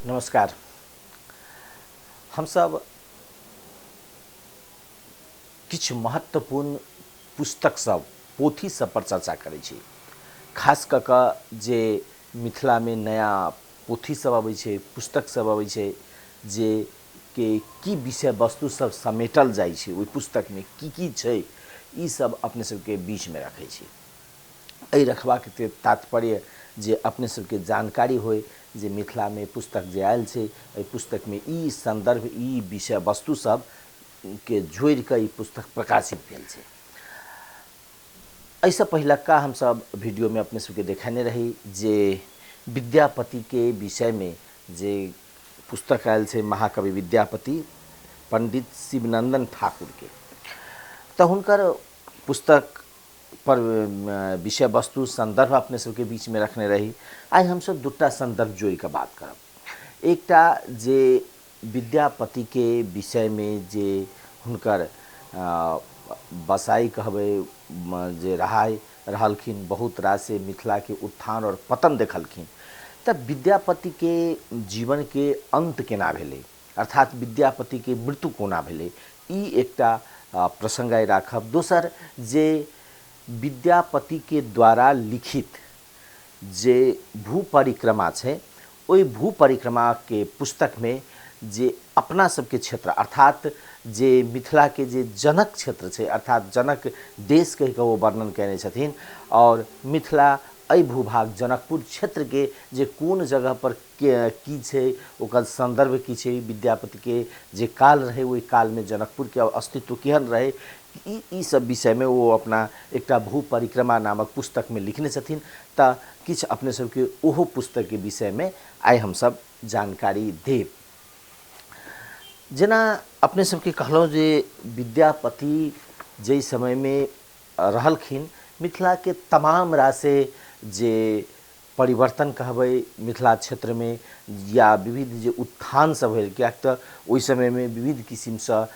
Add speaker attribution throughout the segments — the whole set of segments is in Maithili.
Speaker 1: नमस्कार। हमसब किछु महत्वपूर्ण पुस्तक सब, पोथी सब पर चर्चा करै छी। खास कऽ कऽ जे मिथिलामे नया पोथी सब अबै छै, पुस्तक सब अबै छै, जे के की विषय वस्तु सब समेटल जाइ छै, ओहि पुस्तकमे की की छै, ई सब अपने सबके बीचमे रखै छी। एहि रखबाक तात्पर्य जे अपने सबके जानकारी होइ जे मिथिलामे पुस्तक जे आयल छै, एहि पुस्तकमे ई सन्दर्भ, ई विषय वस्तु सबके जोड़िकऽ ई पुस्तक प्रकाशित भेल छै। एहिसँ पहिलका हमसब वीडियोमे अपने सबके देखेने रही जे विद्यापतिके विषयमे जे पुस्तक आयल छै महाकवि विद्यापति पंडित शिवनंदन ठाकुरके, तऽ हुनकर पुस्तक पर विषय वस्तु सन्दर्भ अपने सबके बीचमे रखने रही। आइ हमसब दूटा सन्दर्भ जोड़िकऽ बात करब। एकटा जे विद्यापतिके विषयमे जे हुनकर बसाइ कहबै जे रहाय रहलखिन, बहुत रास मिथिलाके उत्थान आओर पतन देखलखिन, तऽ विद्यापतिके जीवनके अन्त केना भेलै, अर्थात विद्यापतिके मृत्यु कोना भेलै, ई एकटा प्रसंग आइ राखब। दोसर जे विद्यापतिके द्वारा लिखित जे भू परिक्रमा छै, ओहि भू परिक्रमाके पुस्तकमे जे अपना सबके क्षेत्र अर्थात जे मिथिलाके जे जनक क्षेत्र छै, अर्थात जनक देश कहि कऽ ओ वर्णन कयने छथिन, आओर मिथिला एहि भूभाग जनकपुर क्षेत्रके जे कोन जगह पर की छै, ओकर सन्दर्भ की छै, विद्यापतिके जे काल रहै ओहि कालमे जनकपुरके अस्तित्व केहन रहै, ई सब विषयमे ओ अपना एकटा भू परिक्रमा नामक पुस्तकमे लिखने छथिन। तऽ किछु अपने सबके ओहो पुस्तकके विषयमे आइ हमसब जानकारी देब। जेना अपने सबके कहलहुँ जे विद्यापति जाहि समयमे रहलखिन, मिथिलाके तमाम रासे जे परिवर्तन कहबै मिथिला क्षेत्रमे या विविध जे उत्थान सब भेल, किएक तऽ ओहि समयमे विविध किसिमसँ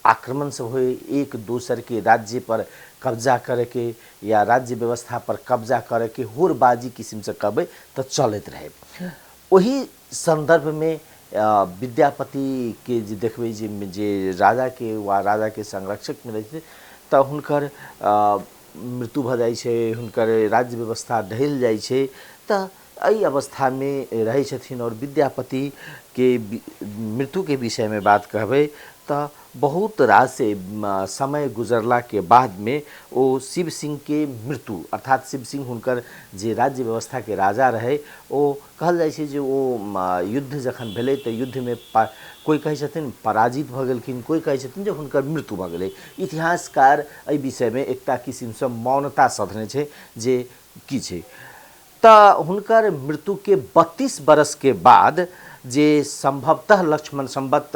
Speaker 1: आक्रमण सब होइ, एक दोसरके राज्यपर कब्जा करैके या राज्य व्यवस्थापर कब्जा करैके होड़बाजी किसिमसँ कहबै तऽ चलैत रहै। ओहि सन्दर्भमे विद्यापतिके जे देखबै जे राजाके वा राजाके संरक्षकमे रहै छै, तऽ हुनकर मृत्यु भऽ जाइ छै, हुनकर राज्य व्यवस्था ढलि जाइ छै। तऽ एहि अवस्थामे रहै छथिन। आओर विद्यापतिके मृत्युके विषयमे बात कहबै तऽ बहुत रास समय गुजरलाके बादमे ओ शिव सिंहके मृत्यु, अर्थात शिव सिंह हुनकर जे राज्य व्यवस्थाके राजा रहै, ओ कहल जाइ छै जे ओ युद्ध जखन भेलै तऽ युद्धमे कोइ कहै छथिन पराजित भऽ गेलखिन, कोइ कहै छथिन जे हुनकर मृत्यु भऽ गेलै। इतिहासकार एहि विषयमे एकटा किसिमसँ मौनता सधने छै जे की छै। तऽ हुनकर मृत्युके 32 बरसके बाद जे सम्भवतः लक्ष्मण संवत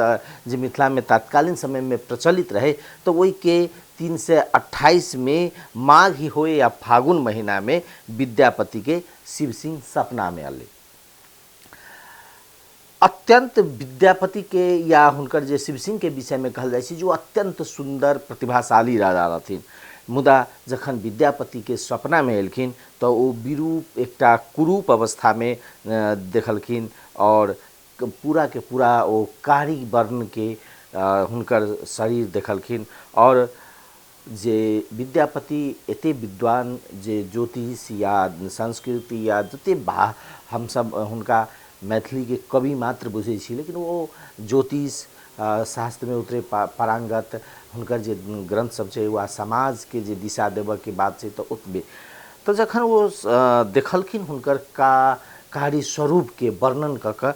Speaker 1: जे मिथिलामे तात्कालीन समयमे प्रचलित रहै, तऽ ओहिके 328 में माघ होए या फागुन महीनामे विद्यापतिके शिव सिंह सपनामे अलै। अत्यंत विद्यापतिके या हुनकर जे शिव सिंहके विषयमे कहल जाइ छै जे ओ अत्यंत सुन्दर प्रतिभाशाली राजा रहथिन, मुदा जखन विद्यापतिके सपनामे एलखिन तऽ ओ विरूप एकटा कुरूप अवस्थामे देखलखिन आओर पूराके पूरा ओ कारी वर्णके हुनकर शरीर देखलखिन। आओर जे विद्यापति एते विद्वान जे ज्योतिष या संस्कृत या जते हमसब हुनका मैथिलीके कवि मात्र बुझै छी, लेकिन ओ ज्योतिष शास्त्रमे उतरे पारंगत, हुनकर जे ग्रंथ सब छै वा समाजके जे दिशा देबऽके बात छै तऽ ओतबे। तऽ जखन ओ देखलखिन हुनकर कारी स्वरूपके वर्णन कऽ कऽ,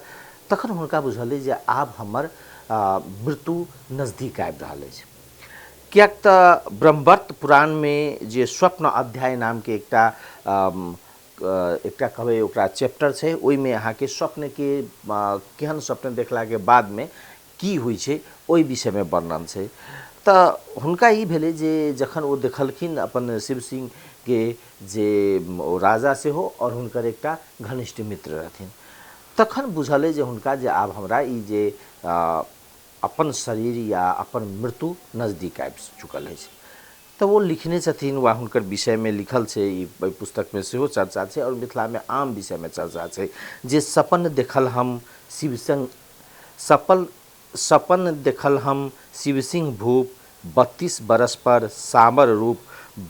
Speaker 1: तखन हुनका बुझलै जे आब हमर मृत्यु नजदीक आबि रहल अछि। किएक तऽ ब्रह्मवर्त पुराणमे जे स्वप्न अध्याय नामके एकटा कहबै ओकरा चैप्टर छै, ओहिमे अहाँके स्वप्नके केहन स्वप्न देखलाके बादमे की होइ छै ओहि विषयमे वर्णन छै। तऽ हुनका ई भेलै जे जखन ओ देखलखिन अपन शिव सिंहके जे ओ राजा सेहो आओर हुनकर एकटा घनिष्ठ मित्र रहथिन, तखन बुझलै जे हुनका जे आब हमरा ई जे अपन शरीर या अपन मृत्यु नजदीक आबि चुकल अछि। तऽ ओ लिखने छथिन वा हुनकर विषयमे लिखल छै, ई एहि पुस्तकमे सेहो चर्चा छै आओर मिथिलामे आम विषयमे चर्चा छै जे सपन देखल हम शिवसंग सपल सपन देखल हम शिवसिंह भूप, 32 बरस पर सामर रूप,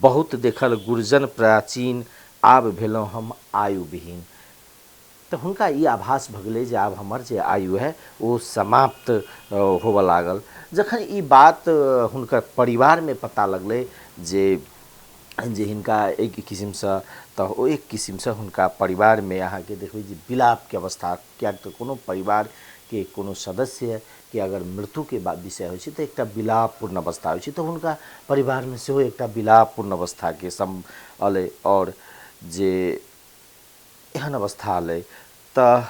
Speaker 1: बहुत देखल गुर्जन प्राचीन, आब भेलहुँ हम आयु विहीन। तऽ हुनका ई आभास भऽ गेलै जे आब हमर जे आयु है ओ समाप्त होबऽ लागल। जखन ई बात हुनकर परिवारमे पता लगलै जे जे हिनका एक किसिमसँ, तऽ ओ एक किसिमसँ हुनका परिवारमे अहाँके देखबै जे विलापके अवस्था, किएक तऽ कोनो परिवारके कोनो सदस्यके अगर मृत्युके विषय होइ छै तऽ एकटा विलापपूर्ण अवस्था होइ छै, तऽ हुनका परिवारमे सेहो एकटा विलापपूर्ण अवस्थाके सम अलै आओर जे एहन अवस्था अलै। तऽ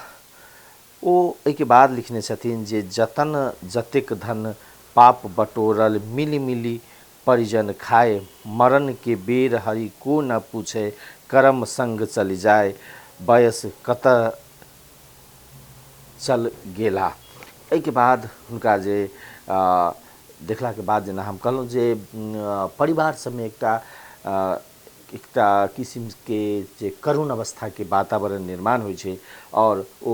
Speaker 1: ओ एहिके बाद लिखने छथिन जे जतन जतेक धन पाप बटोरल, मिलि मिलि परिजन खाए, मरणके बेर हरि को न पूछे, करम संग चलि जाए, बयस कतऽ चल गेला। एहिके बाद हुनका जे देखलाके बाद जेना हम कहलहुँ जे परिवार सबमे एकटा एकटा किसिमके जे करुण अवस्थाके वातावरण निर्माण होइ छै। आओर ओ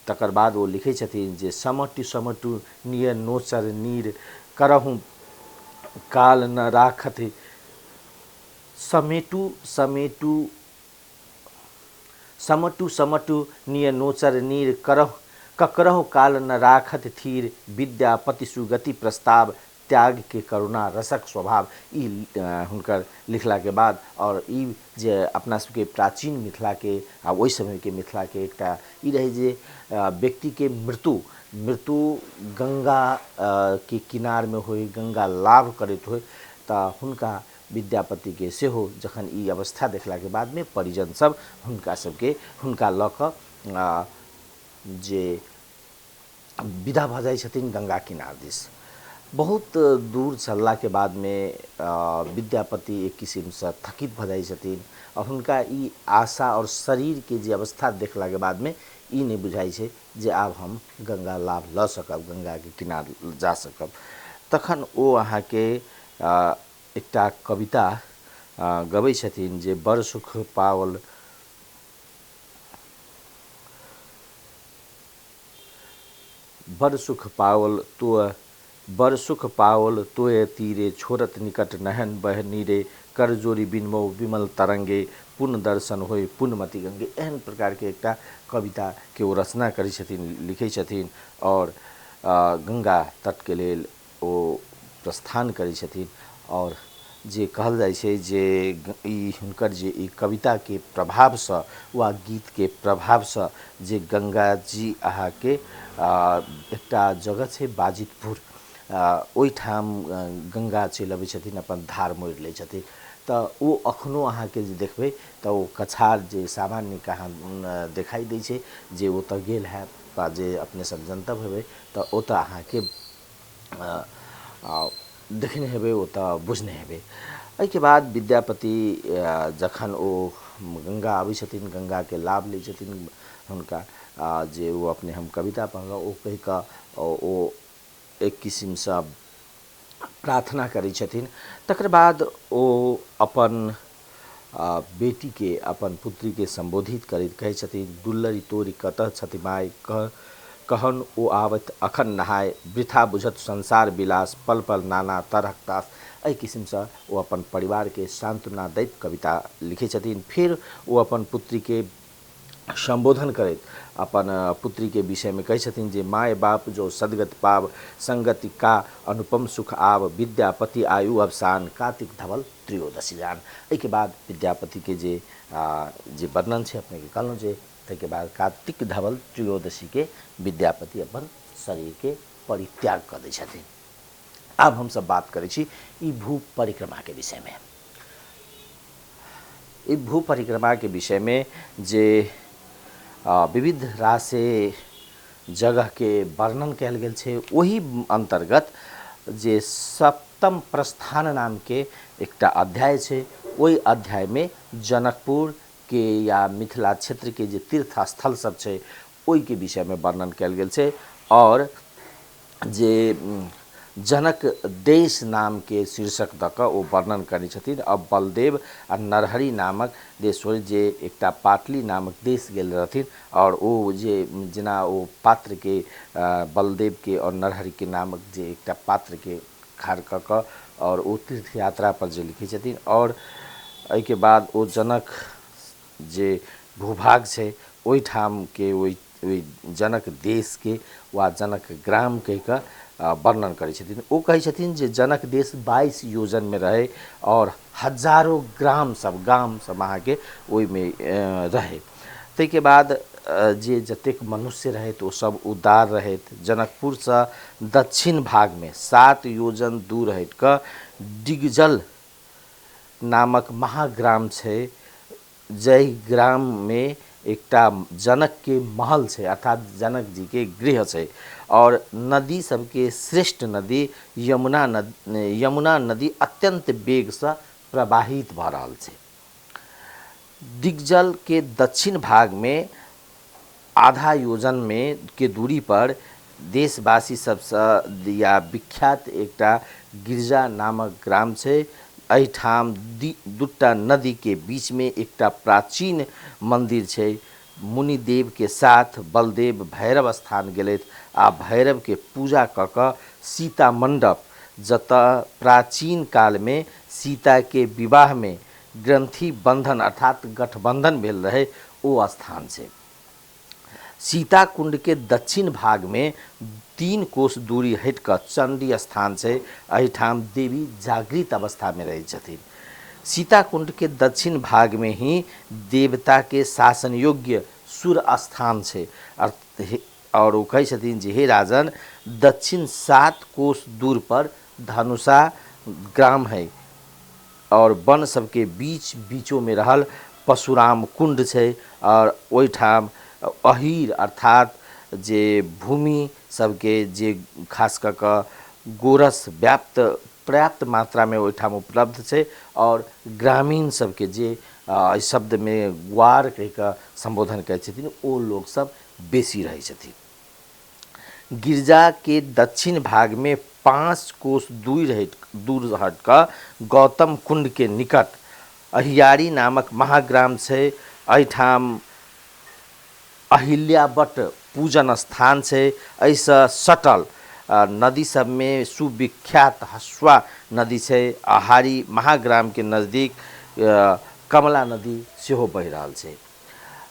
Speaker 1: तकर बाद ओ लिखै छथिन जे समटु समटु नियर नोचर नीर, करहु काल न राखथि, समेटु समेटु समटु समटु निय नोचर नीर, करहु ककरहु काल न राखत थीर, विद्यापति सुगति प्रस्ताव, त्याग के करुणा रसक स्वभाव। ई हुनकर लिखलाके बाद आओर ई जे अपना सबके प्राचीन मिथिलाके आ ओहि समयके मिथिलाके एकटा ई रहै जे व्यक्तिके मृत्यु मृत्यु गंगा के किनारमे होइ, गंगा लाभ करैत होइ, तऽ हुनका विद्यापतिके सेहो जखन ई अवस्था देखलाके बादमे परिजन सब हुनका सबके हुनका लऽ कऽ जे विदा भऽ जाइ छथिन गंगा किनार दिस। बहुत दूर चललाके बादमे विद्यापति एक किसिमसँ थकित भऽ जाइ छथिन आओर हुनका ई आशा आओर शरीरके जे अवस्था देखलाके बादमे ई नहि बुझाइ छै जे आब हम गंगा लाभ लऽ सकब, गंगाके किनार जा सकब। तखन ओ अहाँके एकटा कविता गबै छथिन जे बड़ सुख पाओल बड़ सुख पाओल तोय बड़ सुख पाओल तोय तीरे, छोड़त निकट नहन बह नीरे, कर जोड़ी बिनमो विमल तरंगे, पुन दर्शन होय पुनमति गंगे। एहन प्रकारके एकटा कविताके ओ रचना करै छथिन, लिखै छथिन आओर गंगा तटके लेल ओ प्रस्थान करै छथिन। आओर जे कहल जाइ छै जे ई हुनकर जे ई कविताके प्रभावसँ वा गीतके प्रभावसँ जे गंगा जी अहाँके एकटा जगह छै बाजितपुर, ओहिठाम गंगा चलि अबै छथिन, अपन धार मोड़ि लै छथिन। तऽ ओ अखनो अहाँके जे देखबै तऽ ओ कछार जे सामान्य कहाँ देखाइ दै छै जे ओतऽ गेल हैब वा जे अपने सब जनतब हेबै तऽ ओतऽ अहाँके देखने हेबै, ओतऽ बुझने हेबै। एहिके बाद विद्यापति जखन ओ गंगा आबै छथिन, गंगाके लाभ लै छथिन, हुनका जे ओ अपने हम कविता पढ़लहुँ ओ कहि कऽ ओ एक किसिमसँ प्रार्थना करै छथिन। तकर बाद ओ अपन बेटीके, अपन पुत्रीके सम्बोधित करैत कहै छथिन, दुल्लरि तोरी कतऽ छथि माय, कहन ओ आवत अखन नहाय, वृथा बुझत संसार विलास, पल पल नाना तरहक तास। एहि किसिमसँ ओ अपन परिवारके सान्त्वना दैत कविता लिखै छथिन। फेर ओ अपन पुत्रीके सम्बोधन करैत अपन पुत्रीके विषयमे कहै छथिन जे my बाप जो सदगत पाव, संगति का अनुपम सुख आव, विद्यापति आयु अवसान, कार्तिक धवल त्रयोदशी जान। एहिके बाद विद्यापतिके जे जे वर्णन छै अपनेके कहलहुँ जे ताहिके बाद कार्तिक धवल त्रयोदशीके विद्यापति अपन शरीरके परित्याग कऽ दै छथिन। आब हमसब बात करै छी ई भू परिक्रमाके विषयमे। ई भू परिक्रमाके विषयमे जे विविध रासे जगहके वर्णन कयल गेल छै, ओहि अन्तर्गत जे सप्तम प्रस्थान नामके एकटा अध्याय छै, ओहि अध्यायमे जनकपुर के या मिथिला क्षेत्रके जे तीर्थ स्थल सब छै ओहिके विषयमे वर्णन कयल गेल छै। आओर जे जनक देश नामके शीर्षक दऽ कऽ ओ वर्णन करै छथिन। आ बलदेव आ नरहरि नामक देश, जे एकटा पाटली नामक देश गेल रहथिन आओर ओ जे जेना ओ पात्रके बलदेवके आओर नरहरिके नामक जे एकटा पात्रके खाड़ कऽ कऽ आओर ओ तीर्थ यात्रा पर जे लिखै छथिन। आओर एहिके बाद ओ जनक जे भूभाग छै ओहिठामके ओहि जनक देशके वा जनक ग्राम कहि कऽ वर्णन करै छथिन। ओ कहै छथिन जे जनक देश 22 योजनमे रहै आओर हजारो ग्राम सब, गाम सब अहाँके ओहिमे रहै। ताहिके बाद जे जतेक मनुष्य रहथि ओ सब उदार रहथि। जनकपुरसँ दक्षिण भागमे 7 योजन दूर हटि कऽ डिगजल नामक महाग्राम छै, जाहि ग्राममे एकटा जनकके महल छै, अर्थात जनक जीके गृह छै। और नदी सबके श्रेष्ठ नदी यमुना नदी अत्यंत वेगसँ प्रवाहित भऽ रहल छै। दिग्जलके दक्षिण भागमे आधा योजनमे के दूरी पर देशवासी सबसँ या विख्यात एकटा गिरजा नामक ग्राम छै। एहिठाम दूटा नदीके बीचमे एकटा प्राचीन मन्दिर छै। मुनिदेवके साथ बलदेव भैरव स्थान गेलथि आ भैरवके पूजा कऽ कऽ सीता मण्डप, जतऽ प्राचीन कालमे सीताके विवाहमे ग्रन्थि बन्धन अर्थात गठबन्धन भेल रहै, ओ स्थान छै। सीता कुण्डके दक्षिण भागमे 3 कोस दूरी हटि कऽ चण्डी स्थान छै। एहिठाम देवी जागृत अवस्थामे रहै छथिन। सीता कुण्डके दक्षिण भागमे ही देवताके शासन योग्य सुर स्थान छै। और ओ कहै छथिन जे हे राजन, दक्षिण 7 कोस दूर पर धनुषा ग्राम है और वन सबके बीच बीचोमे रहल परशुराम कुण्ड छै। और ओहिठाम अहीर अर्थात जे भूमि सबके जे खास कऽ कऽ गोरस व्याप्त पर्याप्त मात्रामे ओहिठाम उपलब्ध छै। और ग्रामीण सबके जे एहि शब्दमे ग्वार कहि कऽ सम्बोधन करै छथिन, ओ लोकसब बेसी रहै छथिन। गिरजाके दक्षिण भागमे 5 कोस दूर हटि कऽ गौतम कुण्डके निकट अहियारी नामक महाग्राम छै। एहिठाम अहिल्यावट पूजन स्थान छै। एहिसँ सटल नदी सबमे सुविख्यात हसुआ नदी छै। अहारी महाग्रामके नजदीक कमला नदी सेहो बहि रहल छै।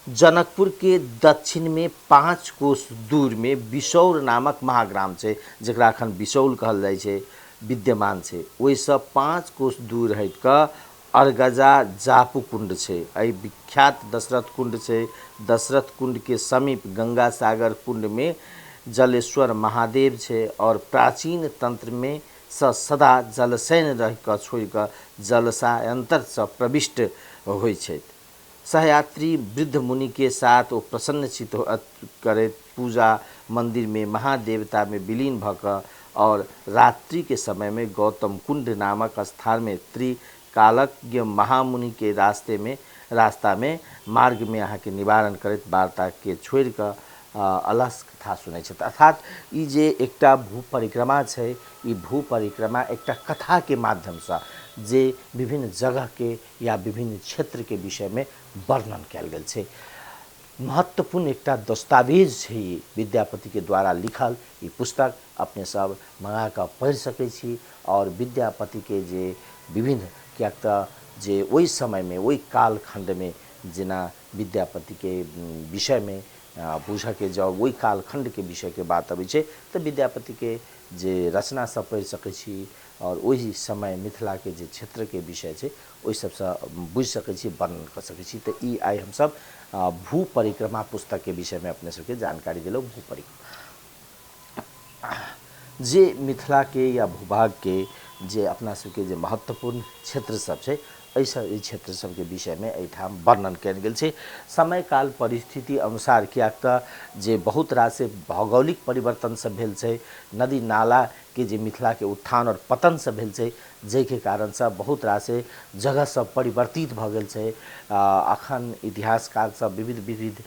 Speaker 1: जनकपुरके दक्षिणमे 5 कोस दूरमे बिसौर नामक महाग्राम छै, जकरा अखन बिसौल कहल जाइ छै, विद्यमान छै। ओहिसँ 5 कोस दूर हटि कऽ अरगजा जापू कुण्ड छै। एहि विख्यात दशरथ कुण्ड छै। दशरथ कुण्डके समीप गंगा सागर कुण्डमे जलेश्वर महादेव छै। और प्राचीन तंत्रमे सँ सदा जलशयन रहि कऽ छोड़ि कऽ जलसायंतरसँ प्रविष्ट होइ छथि। सहयात्री वृद्ध मुनिके साथ ओ प्रसन्नचित्त करैत पूजा मन्दिरमे महादेवतामे विलीन भऽ कऽ और रात्रिके समयमे गौतम कुण्ड नामक स्थानमे त्रिकालज्ञ महामुनिके रास्तामे मार्गमे अहाँके निवारण करैत वार्ताके छोड़ि कऽ अलस कथा सुनै छथि। अर्थात ई जे एकटा भू परिक्रमा छै, ई भू परिक्रमा एकटा कथाके माध्यमसँ जे विभिन्न जगहके या विभिन्न क्षेत्रके विषयमे वर्णन कयल गेल छै। महत्वपूर्ण एकटा दस्तावेज छै ई विद्यापतिके द्वारा लिखल ई पुस्तक। अपने सब मंगा कऽ पढ़ि सकै छी। और विद्यापतिके जे विभिन्न, किएक तऽ जे ओहि समयमे ओहि कालखण्डमे जेना विद्यापतिके विषयमे बुझऽके जँ ओहि कालखण्डके विषयके बात अबै छै तऽ विद्यापतिके जे रचना सब पढ़ि सकै छी और ओहि समय मिथिलाके जे क्षेत्रके विषय छै ओहि सबसँ बुझि सकै छी, वर्णन कऽ सकै छी। तऽ ई आइ हमसब भू परिक्रमा पुस्तकके विषयमे अपने सबके जानकारी देलहुँ। भू परिक्रमा जे मिथिलाके या भूभागके जे अपना सबके जे महत्वपूर्ण क्षेत्र सब छै, एहि क्षेत्र सबके विषयमे एहिठाम वर्णन कयल गेल छै। समय काल परिस्थिति अनुसार, किएक तऽ जे बहुत रास भौगोलिक परिवर्तन सब भेल छै, नदी नालाके के जे मिथिलाके उत्थान आओर पतन सब भेल छै, जाहिके कारणसँ बहुत रास जगह सब परिवर्तित भऽ गेल छै। अखन इतिहासकार सब विविध विविध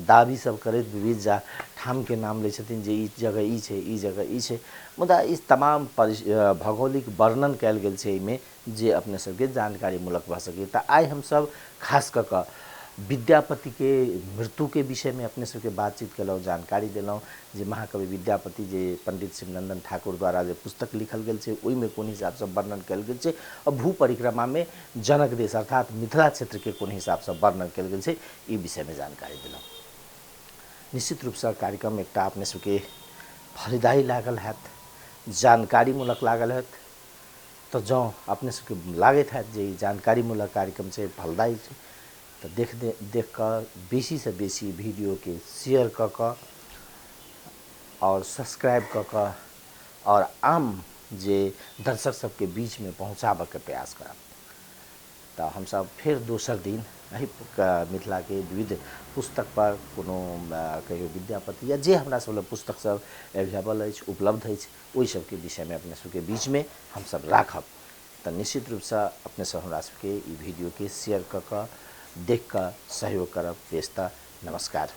Speaker 1: दावी सब करैत विविध ठामके नाम लै छथिन जे ई जगह ई छै, ई जगह ई छै, मुदा ई तमाम भौगोलिक वर्णन कयल गेल छै एहिमे जे अपने सबके जानकारीमूलक भऽ सकै। तऽ आइ हमसब खास कऽ कऽ विद्यापतिके मृत्युके विषयमे अपने सबके बातचीत केलहुँ, जानकारी देलहुँ जे महाकवि विद्यापति जे पंडित शिवनंदन ठाकुर द्वारा जे पुस्तक लिखल गेल छै ओहिमे कोन हिसाबसँ वर्णन कयल गेल छै आओर भू परिक्रमामे जनक देश अर्थात मिथिला क्षेत्रके कोन हिसाबसँ वर्णन कयल गेल छै, ई विषयमे जानकारी देलहुँ। निश्चित रूपसँ कार्यक्रम एकटा अपने सबके फलदायी लागल हैत, जानकारीमूलक लागल हैत। तऽ जँ अपने सबके लागैत हैत जे ई जानकारीमूलक कार्यक्रम छै, फलदायी छै, तऽ देख कऽ बेसीसँ बेसी वीडियोके शेयर कऽ कऽ आओर सब्सक्राइब कऽ कऽ आओर आम जे दर्शक सबके बीचमे पहुँचाबऽके प्रयास करब। तऽ हमसब फेर दोसर दिन एहि मिथिलाके विविध पुस्तक पर कोनो कहियो विद्यापति या जे हमरा सब लग पुस्तक सब एवेलेबल अछि, उपलब्ध अछि, ओहि सबके विषयमे अपने सबके बीचमे हमसब राखब। तऽ निश्चित रूपसँ अपने सब हमरा सबके ई वीडियोके शेयर कऽ कऽ देख कऽ सहयोग करब। बेस, तऽ नमस्कार।